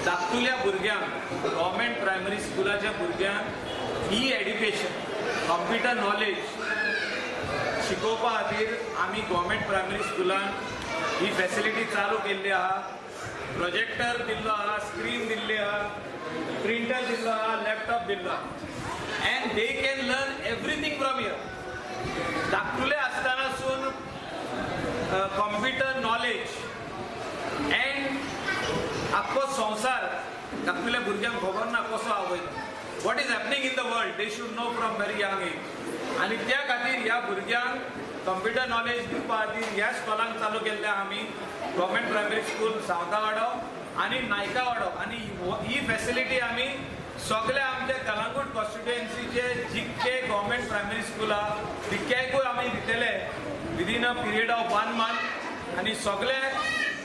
धाकटुल्या भुरग्यांक, government primary स्कुलाच्या भुरग्यांक ई एड्युकेशन, कॉम्प्युटर नॉलेज शिकोवपा खातीर आमी गव्हर्मेंट प्रायमरी स्कुलान ही फॅसिलिटी चालू केल्ली आहा. प्रोजेक्टर दिल्लो आहा, स्क्रीन दिल्ली आहा, प्रिंटर दिल्लो आहा, लॅपटॉप दिल्लो आहा and they can learn everything from here. धाकटुले आसतनासून कॉम्प्युटर नॉलेज अँड आख्खो संवसार धाकटुल्या भुरग्यांक खबर ना कसो आहा, what is happening in the world, they should know from very young age. आनी त्या खातीर ह्या भुरग्यांक कॉम्प्युटर नॉलेज दिवपा खातीर ह्या स्कॉलांक चालू केल्ले आहा आमी, गव्हर्मेंट प्रायमरी स्कूल सावतावाडो आनी नायकावाडो. आनी ही फॅसिलिटी आमी सगल्या आमच्या कलांगूट कॉन्स्टिट्युएन्सीचे जितके गव्हर्मेंट प्रायमरी स्कूल आहा तितक्याकूय आमी दितले within a period of one month. आनी सगळे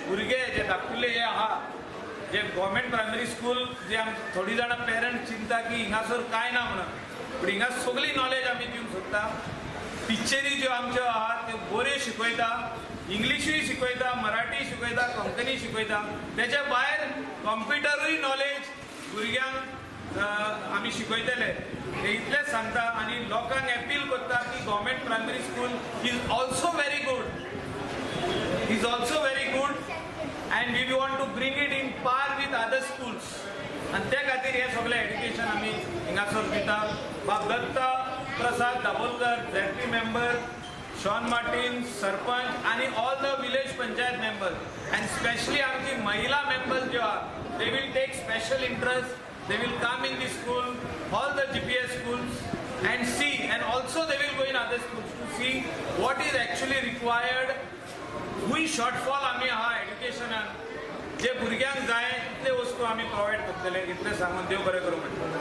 भुरगे जे धाकटुले हे आहा, जे गव्हर्मेंट प्रायमरी स्कूल जे आम थोडी जाणां पेरंट्स चिंता की हिंगासर कांय ना म्हणून, पूण हिंगा सगळी नॉलेज आमी दिवंक सोदता. टिचरी ज्यो आमच्यो आहा त्यो बऱ्यो शिकयता, इंग्लिशूय शिकयता, मराठी शिकयता, कोंकणी शिकयता. तेच्या भायर कॉम्प्युटरूय नॉलेज भुरग्यांक आमी शिकयतले हे इतलेंच सांगता आनी लोकांक एपील करता की government primary school is also very good, is also very good and we want to bring it in par with other schools. आनी ते खातीर हें सगळें एड्युकेशन आमी हिंगासर दिता. बाब Datta Prasad Dabolkar, ZP member, Shawn Martin sarpanch आनी all the village panchayat members and specially आमची महिला मेंबर्स ज्यो आहा, they will take special interest. They will come in the school, all the GPS schools, and see, and also they will go in other schools to see what is actually required, खंय shortfall आमी आहा एड्युकेशनान, जे भुरग्यांक जाय तितले वस्तू आमी provide करतले. इतलें सांगून देव बरें करूं म्हणटा.